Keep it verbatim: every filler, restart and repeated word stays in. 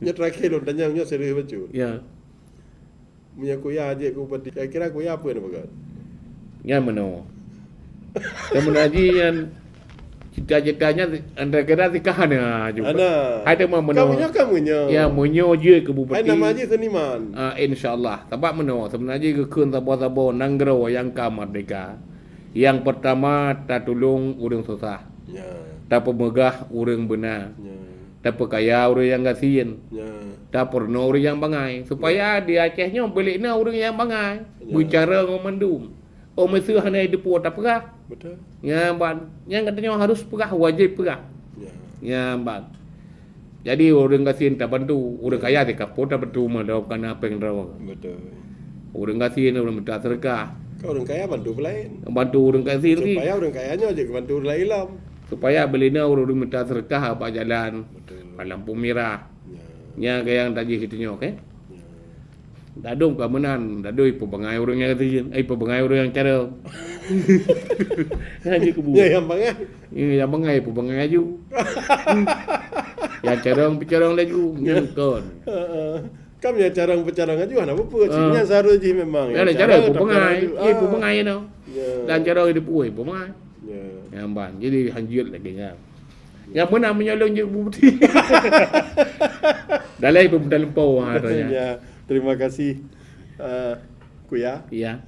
Nyoe terakhir lôn tanyong nyoe serius bacut. Ya. Meunyoe kuya jeuet keu bupati, kira-kira kuya peue na peugah? Nyan meunoe. Kamu haji nyan cita-cita nyan antara kira tikah hana juga. Hana. Hai teuma meunoe. Kamu nyoe, kamu nyoe. Ya, meunyoe jeuet keu bupati. Hai nama jih seniman. Ah, insyaallah. Sabab meunoe, sebenarnya geukheun saboh-saboh nanggroe nyang ka merdeka. Yang pertama, tatulông ureuëng susah. Ya. Tapeumeugah ureuëng beuna. Ya. Tapeukaya ureuëng nyang gasien. Ya. Tapeurunoe ureuëng nyang bangai. Supaya di Aceh nyoe beulikna ureuëng nyang bangai. Ya. Beucara ngon mandum. Oh, meuseu hana jiteupeue tapeugah. Betul. Nyan ban, nyan geutanyoe harus peugah, wajéb peugah. Ya. Nyan ban. Jadi ureuëng gasien tabantu, ureuëng kaya di kampung tabantu meudok kana péng droe. Betul. Ureuëng gasien ureuëng minta sedekah. Kan ureuëng kaya bantu peulaén. Bantu ureuëng gasien lagi. Supaya ureuëng kaya nyoe jeuet bantu ureuëng laén lom. Supaya beulikna ureuëng minta sedekah bak jalan. Betul. Bak lampu merah. Ya. Nyan ka nyang tajih geutanyoe, oke? Ya. Dadong ka meunan, dadoi peubangai ureuëng nyang gasien, eh peubangai ureuëng nyang carông. Nyan jeuet keu bu. Ya, yang bangai. Ini yang bangai peubangai laju. Yang carông peucarông laju, nyan kon. Heeh. Kan yang carông peucarông laju hana peue-peue. Ah. Nyan seharusnya jih memang. Kan Yang carông carông peubangai, peucarông laju. eh Ah. Peubangai nyoe. Ya. Dan carông di pue peubangai. Ya. Nyan ban. Jadi hanjeuet lagi nyan. Nyang meunan meunyoe lôn jeuet bupati. Dah lain pun dah lempau ha katanya. Ya, terima kasih uh, Kuya. Ya.